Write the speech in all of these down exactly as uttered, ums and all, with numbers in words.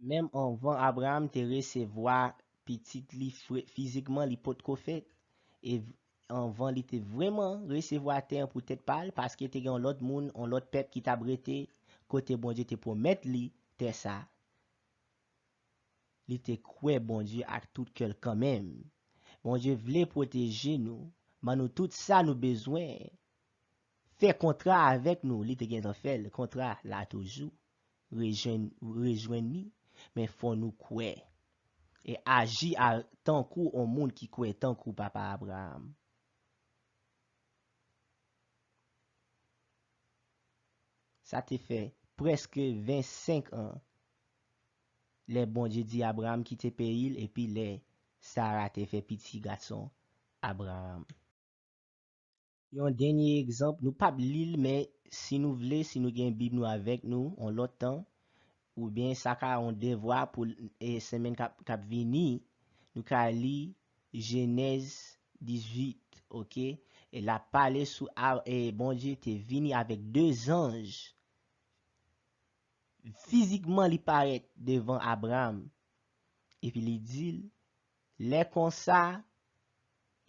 Menm anvan Abraram te resevwa pitit li fre- fizikman, li potko fèt. E v- anvan li te vrèman resevwa tè an pou tèt pa l, paske te gen yon lòt moun, yon lòt pèp ki t ap rete kote Bondye te pwomèt li tè sa, li te kwè Bondye ak tout kè l kanmenm. Bondye vle pwoteje nou, ban nou tout sa nou bezwen, fè kontra avèk nou, li te gentan fè l, kontra la toujou, rejwenn, rejwenn li, men fò nou kwè. E aji a, tankou yon moun ki kwè, tankou papa Abraram. Sa te fè prèske vennsenk an lè Bondye di Abraram kite peyi l epi lè Sara te fè pitit gason Abraram. Yon dènye egzanp, nou p ap li l, men si nou vle, si nou gen Bib nou avèk nou, yon lòt tan, oubyen sa ka yon devwa pou e, semèn k ap, k ap vini, nou ka li Jenèz dizuit, oke? E l ap pale sou a, e, Bondye te vini avèk de zanj. Fizikman, li parèt devan Abraram. Epi li di l, lè konsa,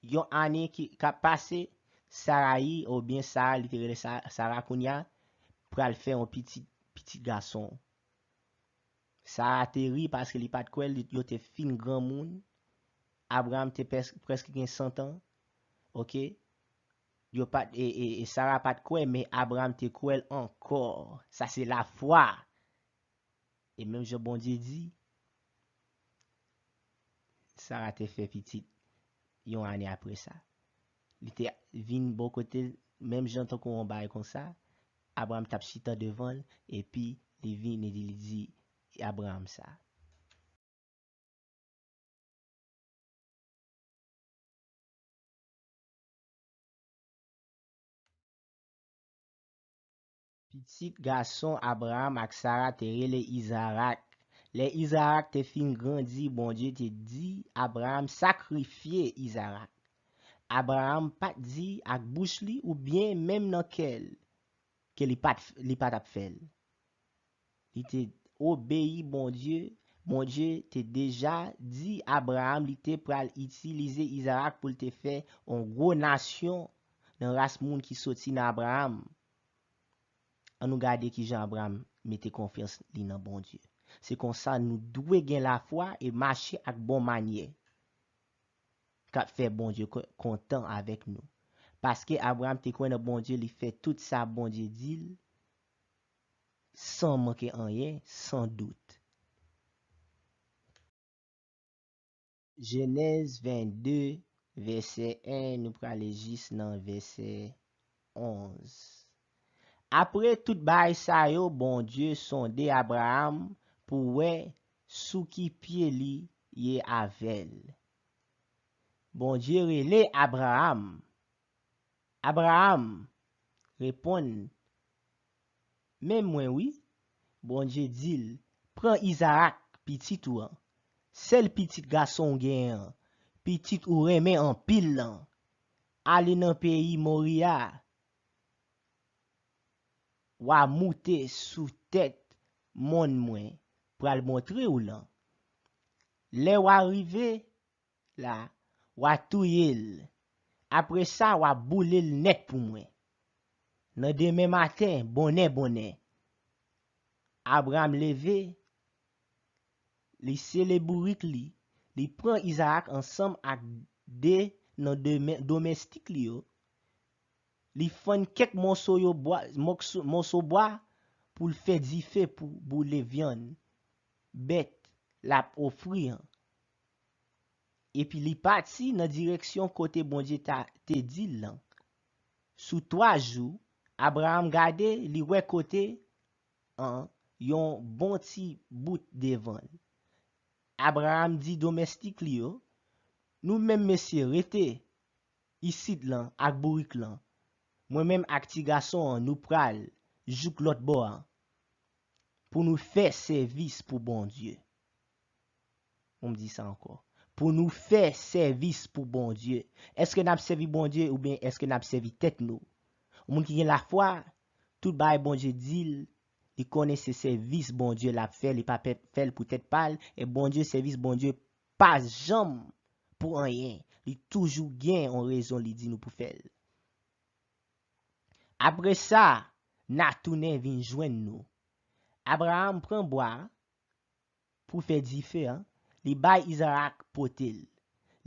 yon ane ki k ap pase, Sarayi, oubyen Sara, li te rele Sa- Sara kounye a, pral fè yon pitit, pitit gason. Sara te ri paske li pa t kwè, li- yo te fin granmoun. Abraram te pès- prèske gen san tan. Oke? Yo pa t- e, e, e Sara pa t kwè, men Abraram te kwè l ankò. Sa se lafwa. E menm jan Bondye di, Sara te fè pitit yon ane apre sa. Li te vin bò kote l, menm jan tankou yon bagay konsa, Abraram t ap chita devan l, epi li vin e li di Abraram sa. Pitit gason Abraram ak Sara te rele Izarak. Lè Izarak te fin grandi, Bondye te di Abraram sakrifye Izarak. Abraram pa t di ak bouch li oubyen menm nan kè l ke li pa t, li pa t ap fè l. Li te obeyi Bondye. Bondye te deja di Abraram li te pral itilize Izarak pou l te fè yon gwo nasyon nan ras moun ki soti nan Abraram. Ann nou gade kijan Abraram mete konfyans li nan Bondye. Se konsa nou dwe gen lafwa e mache ak bon manyè k ap fè Bondye ko- kontan avèk nou. Paske Abraram te kwè nan Bondye, li fè tout sa Bondye di l, san manke anyen, san dout. Jenèz vennde, vèsè en, nou prale jis nan vèsè onz. Apre tout bagay sa yo, Bondye sonde Abraram pou wè sou ki pye li ye avè l. Bondye rele Abraram. Abraram reponn, men mwen wi. Bondye di l, pran Izarak, pitit ou an, sèl pitit gason w genyen an, pitit ou renmen anpil lan, ale nan peyi Moriya. W a moute sou tèt mòn mwen pral montre w lan. Lè w a rive la, w a touye l. Apre sa, w a boule l nèt pou mwen. Nan demen maten, bonè bonè, Abraram leve, li sele bourik li, li pran Izarak ansanm ak de nan demen- domèstik li yo, li fann kèk moso yo bwa, mòso- moso bwa pou l fè dife pou boule vyann bèt l ap ofri an. Epi li pati nan direksyon kote Bondye ta, te di l lan. Sou twa jou, Abraram gade, li wè kote an yon bon ti bout devan l. Abraram di domèstik li yo, nou menm mesye rete isit lan ak bourik lan. Mwen menm ak ti gason an nou pral jouk lòt bò a pou nou fè sèvis pou Bondye. Bon, m di sa ankò. Pou nou fè sèvis pou Bondye. Èske n ap sèvi Bondye oubyen èske n ap sèvi tèt nou? Yon moun ki gen lafwa, tout bagay Bondye di l, Li konnen se sèvis Bondye l ap fè, li pa fè l pou tèt pa l, e Bondye, sèvis Bondye pa janm pou anyen. Li toujou gen yon rezon li di nou pou fè l. Apre sa, n a tounen vin jwenn nou. Abraram pran bwa pou fè dife an, li bay Izarak pote l.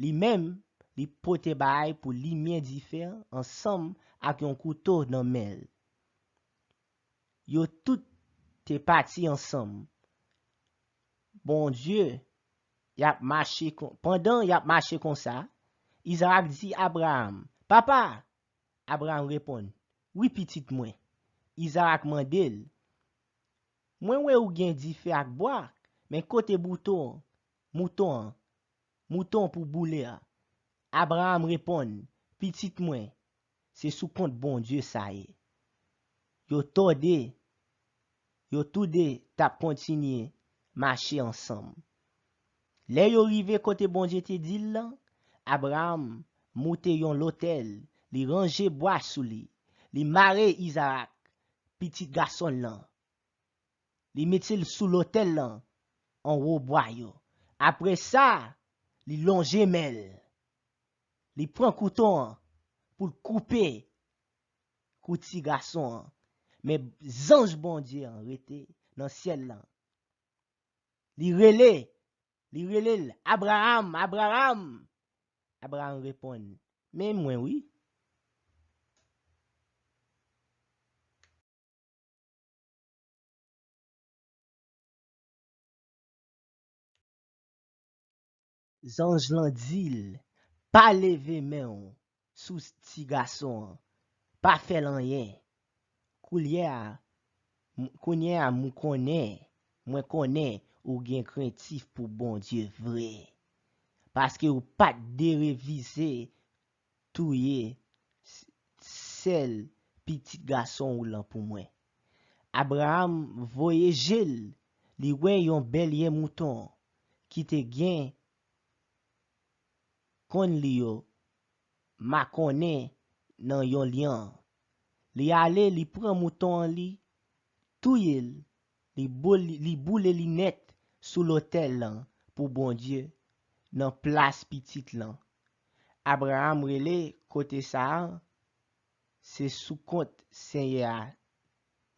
Li menm, li pote bagay pou limyè dife an ansanm ak yon kouto nan men l. Yo tout te pati ansanm. Bondye, y ap mache kon, pandan y ap mache konsa, Izarak di Abraram, "Papa!" Abraram reponn, "Wi, pitit mwen." Izarak mande l, "Mwen wè ou gen dife ak bwa, men kote bouton, mouton an, mouton pou boule a?" Abraram reponn, "Pitit mwen, se sou kont Bondye sa ye." Yo tòde, yo toude t ap kontinye mache ansanm. Lè yo rive kote Bondye te di l lan, Abraram moute yon lotèl, li ranje bwa sou li, li mare Izarak, pitit gason l lan, li mete l sou lotèl lan, anwo bwa yo. Apre sa, li lonje men l, li pran kouto an pou l koupe kou ti gason an. Men zanj Bondye an rete nan syèl lan. Li rele, li rele l, "Abraram, Abraram!" Abraram reponn, "Men mwen wi." Zanj lan di l, "Pa leve men w sou ti gason an, pa fè l anyen. Koulye a, m- kounye a, m konnen, mwen konnen ou gen krentif pou Bondye vre, paske ou pa t derefize touye s- sèl pitit gason ou lan pou mwen." Abraram voye je l, li wè yon bèlye mouton ki te gen kòn li yo makonnen nan yon lyann. Li ale, li pran mouton an, li touye l, li boule, li boule li nèt sou lotèl lan pou Bondye nan plas pitit lan. Abraram rele kote sa a, "Se sou kont Senyè a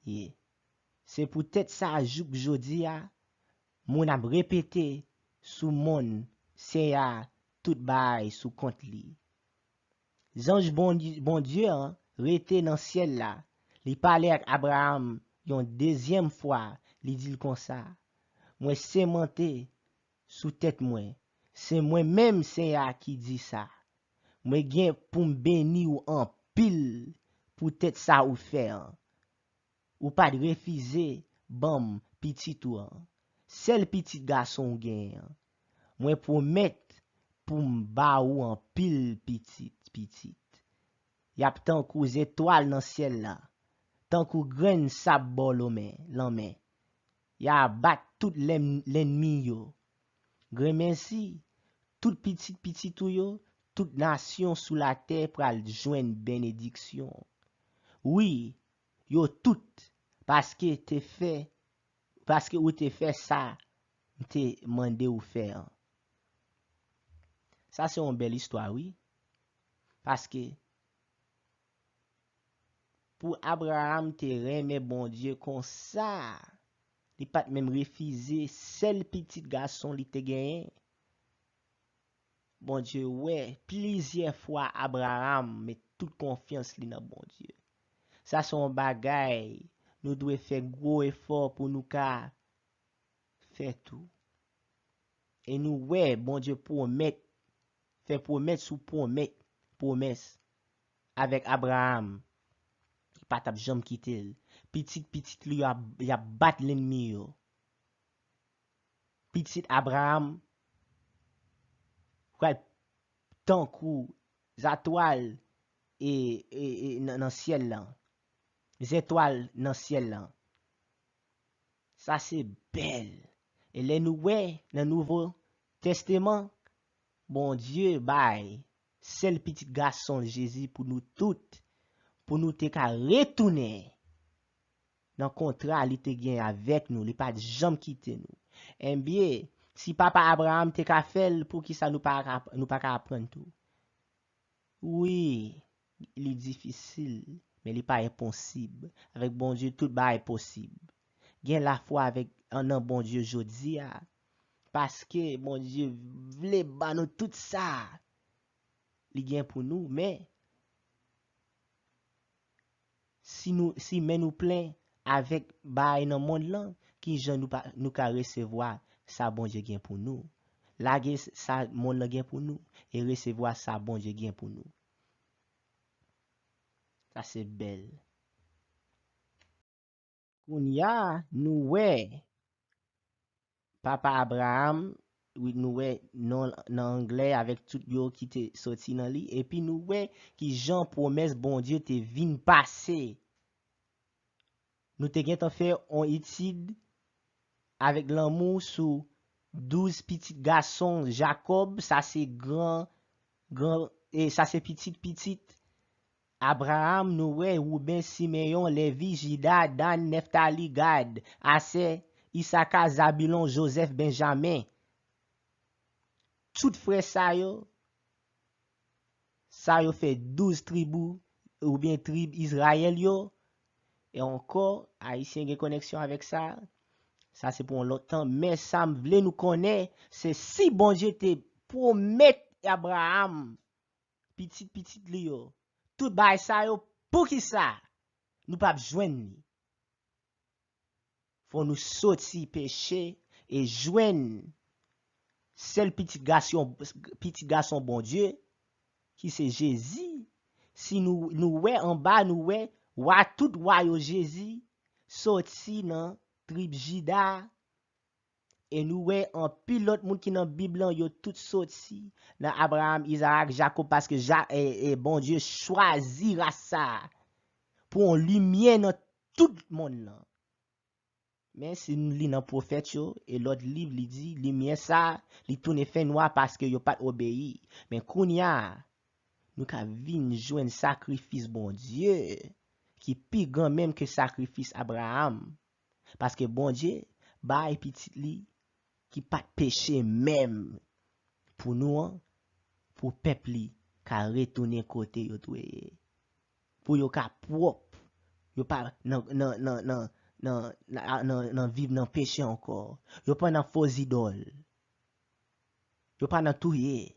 ye." Se poutèt sa, jouk jodi a, moun ap repete sou mòn Senyè a tout bagay sou kont li. Zanj Bondye, Bondye an rete nan syèl la. Li pale ak Abraram yon dezyèm fwa. Li di l konsa, "Mwen sèmante sou tèt mwen, se mwen menm Senyè a ki di sa. Mwen gen pou m beni w anpil poutèt sa ou fè an. Ou pa t refize ban m pitit ou an, sèl pitit gason w genyen an. Mwen pwomèt pou m ba ou anpil pitit, pitit. Y ap tankou zetwal nan syèl la, tankou grenn sab bò lomen- lanmè. Y a bat tout lèm- lènmi yo. Granmèsi, tout pitit pitit ou yo, tout nasyon sou latè pral jwenn benediksyon. Wi, yo tout, paske te fè, paske ou te fè sa m te mande ou fè an." Sa se yon bèl istwa, wi. Paske pou Abraram te renmen Bondye konsa, li pa t menm refize sèl pitit gason li te genyen. Bondye wè plizyè fwa Abraram met tout konfyans li nan Bondye. Sa se yon bagay nou dwe fè gwo efò pou nou ka fè tou. E nou wè Bondye pwomèt, fè pwomèt sou pwomèt, pwomès avèk Abraram. Li pa t ap janm kite l. Pitit pitit li yo ap, y ap bat lènmi yo. Pitit Abraram pral tankou zatwal e, e, e nan, nan syèl lan. Zetwal nan syèl lan. Sa se bèl. E lè nou wè nan Nouvo Tèsteman, Bondye bay sèl pitit gason l Jezi pou nou tout, pou nou te ka retounen nan kontra li te gen avèk nou, li pa t janm kite nou. Enbyen, si papa Abraram te ka fè l, poukisa nou pa ka, nou pa ka aprann tou? Wi, li difisil, men li pa enposib. Avèk Bondye, tout bagay posib. Gen lafwa avèk, nan Bondye jodi a, paske Bondye vle ban nou tout sa li gen pou nou, men si nou, si men nou plen avèk bagay nan mond lan, ki jan nou pa, nou ka resevwa sa Bondye gen pou nou? Lage s- sa mond lan gen pou nou e resevwa sa Bondye gen pou nou. Sa se bèl. Kounye a, nou wè papa Abraram, wi, nou wè non nan anglè avèk tout yo ki te soti nan li, epi nou wè ki jan pwomès Bondye te vin pase. Nou te gentan fè yon etid avèk lanmou sou douz pitit gason Jakòb, sa se gran, gran, e sa se pitit pitit Abraram, nou wè Wouben, Simeyon, Levi, Jida, Dan, Neftali, Gad, Asè, Isaka, Zabilon, Jozèf, Benjamen. Tout frè sa yo, sa yo fè douz tribou, oubyen trib Izrayèl yo. E ankò, Ayisyen gen koneksyon avèk sa. Sa se pou yon lòt tan. Men sa m vle nou konnen, se si Bondye te pwomèt Abraram, pitit pitit li yo, tout bagay sa yo, poukisa nou p ap jwenn li? Fò nou soti peche e jwenn sèl pitit gason, pitit gason Bondye, ki se Jezi. Si nou, nou wè anba, nou wè wa tout wa yo, Jezi, soti nan trib Jida. E nou wè anpil lòt moun ki nan Bib lan, yo tout soti nan Abraram, Izarak, Jakòb, paske Ja, e, e Bondye chwazi ras sa a pou yon limyè nan tout mond lan. Men si n li nan pwofèt yo e lòt liv, li di, limyè sa a, li tounen fènwa paske yo pa t obeyi. Men kounye a, nou ka vin jwenn sakrifis Bondye ki pi gran menm ke sakrifis Abraram. Paske Bondye bay pitit li ki pa t peche menm pou nou an, pou pèp li ka retounen kote yo dwe ye. Pou yo ka pwòp. Yo pa nan, nan, nan, nan, nan, nan, nan, nan viv nan peche ankò. Yo pa nan fo zidòl. Yo pa nan touye.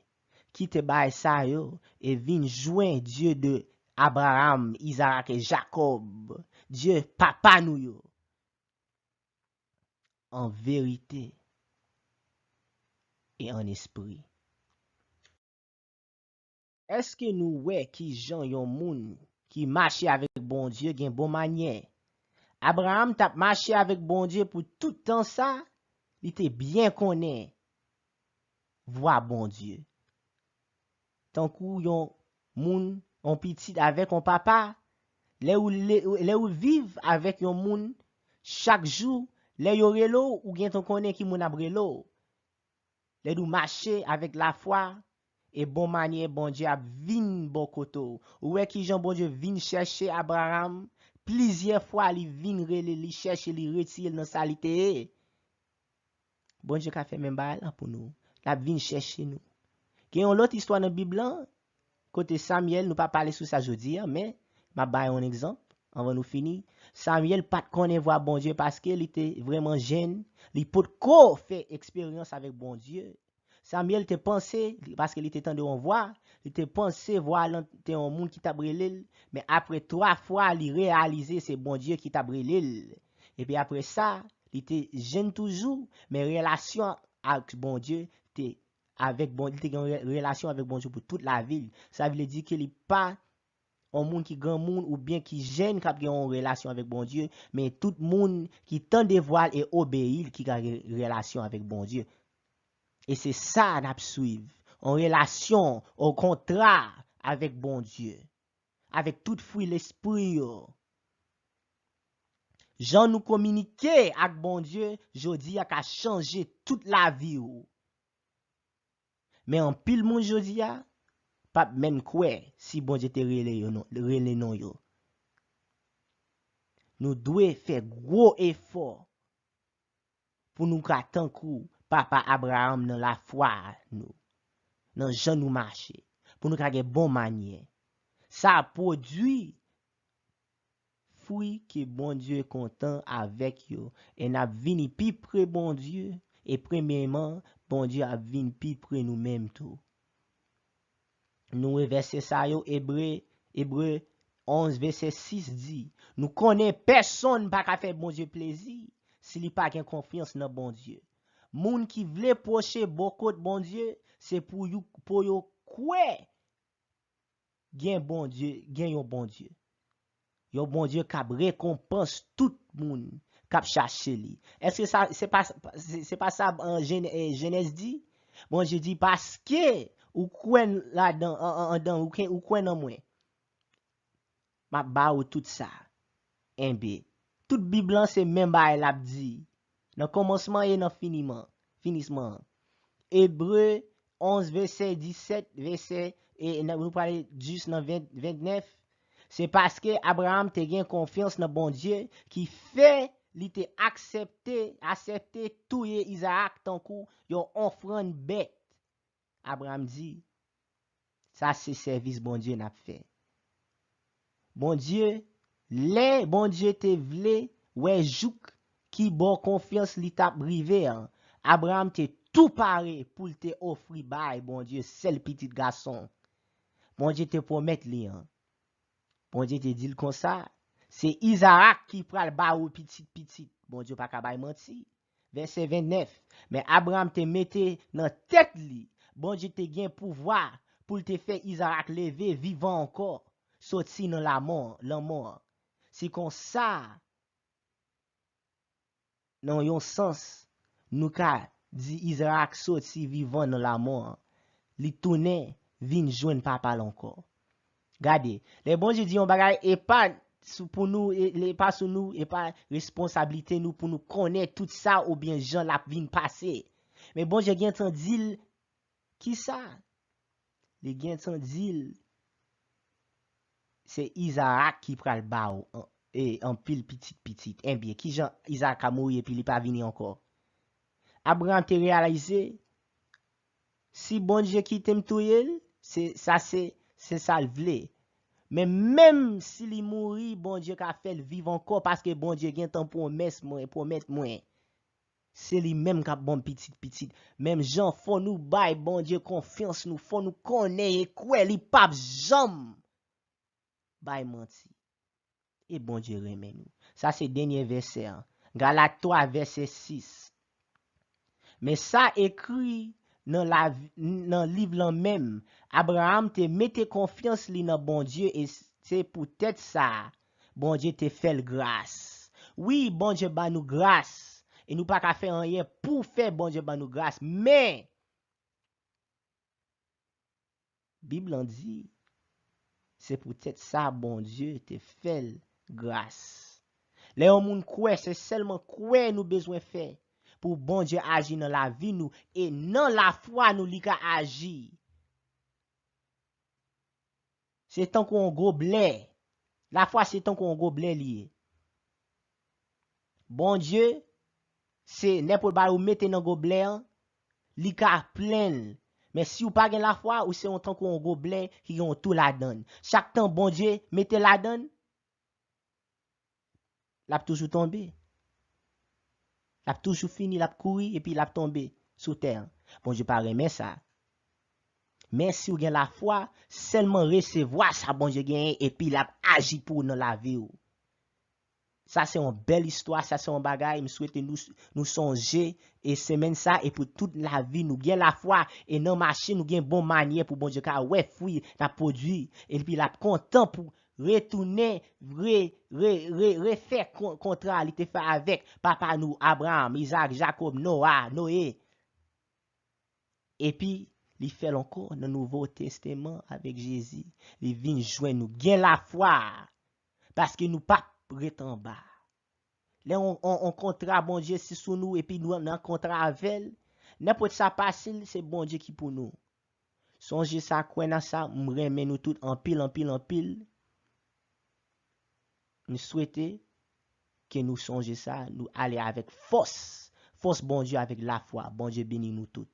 Kite bagay sa yo e vin jwenn Dye de Abraram, Izarak e Jakòb, Dye papa nou yo, an verite e an espri. Èske nou wè ki jan yon moun ki mache avèk Bondye gen bon manyè? Abraram t ap mache avèk Bondye pou tout tan sa, li te byen konnen vwa Bondye. Tankou yon moun, yon pitit avèk yon papa, lè ou, lè, lè ou viv avèk yon moun chak jou, lè yo rele w, ou gentan konnen ki moun ap rele w. Lè nou mache avèk lafwa e bon manyè, Bondye ap vin bò kote w. Ou wè ki jan Bondye vin chèche Abraram? Plizyè fwa li vin rele, li chèche, li retire l nan sa li te ye. Bondye ka fè menm bagay la pou nou. L ap vin chèche nou. Gen yon lòt istwa nan Bib lan, kote Samyèl, nou pa pale sou sa jodi a, men m ap bay yon egzanp anvan nou fini. Samyèl pa t konnen vwa Bondye paske li te vrèman jèn, li potko fè eksperyans avèk Bondye. Samyèl te panse, paske li te tande yon vwa, li te panse vwa lan te yon moun ki t ap rele l, men apre twa fwa, li reyalize se Bondye ki t ap rele l. Epi apre sa, li te jèn toujou, men relasyon ak Bondye te avèk Bon, li te gen yon re- relasyon avèk Bondye pou tout lavi l. Sa vle di ke li pa yon moun ki granmoun oubyen ki jèn k ap gen yon relasyon avèk Bondye, men tout moun ki tande vwa l e obeyi l ki ka gen relasyon avèk Bondye. E se sa n ap swiv. Yon relasyon, yon kontra avèk Bondye, avèk tout fwi lespri yo. Jan nou kominike ak Bondye jodi a ka chanje tout lavi w. Men anpil moun jodi a p ap menm kwè si Bondye te rele yo non, rele non yo. Nou dwe fè gwo efò pou nou ka tankou papa Abraram nan lafwa nou, nan jan nou mache, pou nou ka gen bon manyè. Sa ap pwodui fwi ke Bondye kontan avèk yo, e n ap vini pi pre Bondye, e premyèman, Bondye ap vin pi pre nou menm tou. Nou wè vèsè sa yo, Ebre, Ebre onz, vèsè sis di, nou konnen pèsonn pa ka fè Bondye plezi si li pa gen konfyans nan Bondye. Moun ki vle pwoche bò kot Bondye, se pou yo, pou yo kwè gen Bondye, gen yon Bondye. Yon Bondye k ap rekonpans tout moun k ap chache li. Èske sa, se pa, se, se pa sa, an, Jene-, eh, Jenèz di? Bondye di, paske ou kwè ladan, an, an, andan, ou ke, ou kwè nan mwen. M ap ba ou tout sa. Enben, tout Bib lan se menm bagay l ap di. Nan kòmansman e nan finiman, finisman an. Ebre onz, vèsè disèt, vèsè, e, e nan, nou prale jis nan ven, ventnèf. Se paske Abraram te gen konfyans nan Bondye ki fè li te aksepte, aksepte touye Izarak tankou yon ofrann bèt. Abraram di, sa se sèvis Bondye n ap fè. Bondye, lè Bondye te vle wè jouk ki bò konfyans li t ap rive an, Abraram te tou pare pou l te ofri bay Bondye sèl pitit gason. Bondye te pwomèt li an. Bondye te di l konsa, se Izarak ki pral ba ou pitit pitit. Bondye pa ka bay manti. Vèsè ventnèf, men Abraram te mete nan tèt li, Bondye te gen pouvwa pou l te fè Izarak leve vivan ankò, soti nan lamò, lanmò an. Se konsa, nan yon sans, nou ka di Izarak soti vivan nan lamò an. Li tounen vin jwenn papa l ankò. Gade, lè Bondye di yon bagay, e pa sou, pou nou, e, e pa sou nou, e pa responsablite nou pou nou konnen tout sa oubyen jan l ap vin pase. Men Bondye gentan di l kisa? Li gentan di l, se Izarak ki pral ba w an, e, anpil pitit pitit. Enben, kijan Izarak ka mouri epi li pa vini ankò? Abraram te reyalize, si Bondye kite m touye l, se, sa se, se sa l vle. Men menm si li mouri, Bondye ka fè l viv ankò, paske Bondye gentan pwomès mwen, pwomèt mwen. Se li menm k ap ban m pitit pitit. Menm jan, fò nou bay Bondye konfyans nou, fò nou konnen e kwè li p ap janm bay manti. E Bondye renmen nou. Sa se dènye vèsè an. Galat twa, vèsè sis. Men sa ekri nan lavi, nan liv lan menm, Abraram te mete konfyans li nan Bondye e se poutèt sa Bondye te fè l gras. Wi, Bondye ban nou gras e nou pa ka fè anyen pou fè Bondye ban nou gras. Men, Bib lan di, se poutèt sa Bondye te fè l gras. Lè yon moun kwè, se sèlman kwè nou bezwen fè pou Bondye aji nan lavi nou e nan lafwa nou li ka aji. Se tankou yon goblè. Lafwa se tankou yon goblè li ye. Bondye, se nenpòt bagay ou mete nan goblè an, li ka plen l. Men si w pa gen lafwa, ou se yon tankou yon goblè ki gen yon tou ladan l. Chak tan Bondye mete ladan l, l ap toujou tonbe. L ap toujou fini, l ap kouri, epi l ap tonbe sou tè an. Bondye pa renmen sa. Men si w gen lafwa, sèlman resevwa sa Bondye genyen, epi l ap aji pou w nan lavi w. Sa se yon bèl istwa, sa se yon bagay, m swete nou, nou sonje, e semèn sa, e pou tout lavi, nou gen lafwa, e nan mache, nou gen bon manyè pou Bondye ka wè fwi n ap pwodui, epi l ap kontan pou retounen, re, re, re, refè kon-, kontra li te fè avèk papa nou, Abraram, Izak, Jakòb, Nowa, Noye. Epi, li fè l ankò nan Nouvo Testaman avèk Jezi. Li vin jwenn nou. Gen lafwa, paske nou p ap ret anba. Lè on, on, on kontra Bondye si sou nou, epi nou nan kontra avè l, nenpòt sa pase l, se Bondye ki pou nou. Sonje sa, kwè nan sa, m renmen nou tout anpil, anpil, anpil. M swete ke nou sonje sa, nou ale avèk fòs. Fòs Bondye avèk lafwa. Bondye beni nou tout.